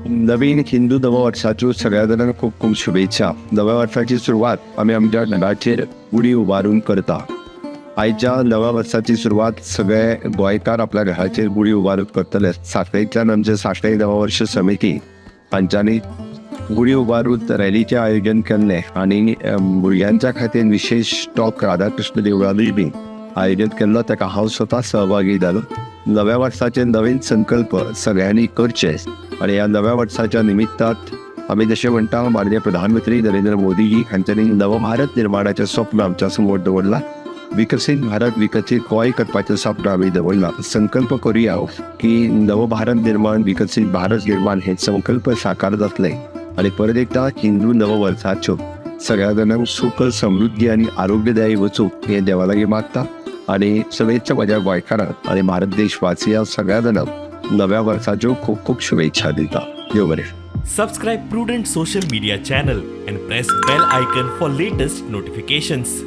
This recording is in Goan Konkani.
नवीन हिंदू नववर्षाच्यो सगळ्या जाणांक खूब खूब शुभेच्छा. नव्या वर्साची सुरवात आमी आमच्या घराचेर गुडी उबारून करता. आयच्या नव्या वर्साची सुरवात सगळे गोंयकार आपल्या घराचेर गुडी उबारून करतले. साखळेंतल्यान आमचे साखळे नववर्ष समिती हांच्यांनी गुडी उबारून रॅलीचें आयोजन केल्लें आनी भुरग्यांच्या खातीर विशेश टॉक राधाकृष्ण देवळानूय बी आयोजन केल्लो. ताका हांव स्वता सहभागी जालो. नव्या वर्साचे नवीन संकल्प सगळ्यांनी करचे आनी ह्या नव्या वर्साच्या निमित्तात आमी जशें म्हणटा, माननीय प्रधानमंत्री नरेंद्र मोदीजी हांच्यांनी नवभारत निर्माणाचें स्वप्न आमच्या समोर दवरलां. विकसीत भारत, विकसीत गोंय करपाचें स्वप्न आमी दवरलां. संकल्प करुया की नवभारत निर्माण, विकसीत भारत निर्माण हे संकल्प साकार जातले. आनी परत एकदा हिंदू नववर्साच्यो सगळ्या जाणांक सुख, समृद्धी आनी आरोग्यदायी वचूं हें देवा लागीं मागता आनी शुभेच्छा म्हज्या गोंयकारांक आनी भारत देशवासियांक, सगळ्या जाणांक नव्या वर्साच्यो खूब खूब शुभेच्छा दिता. देव बरें. Subscribe Prudent Social Media channel and press bell icon for latest notifications.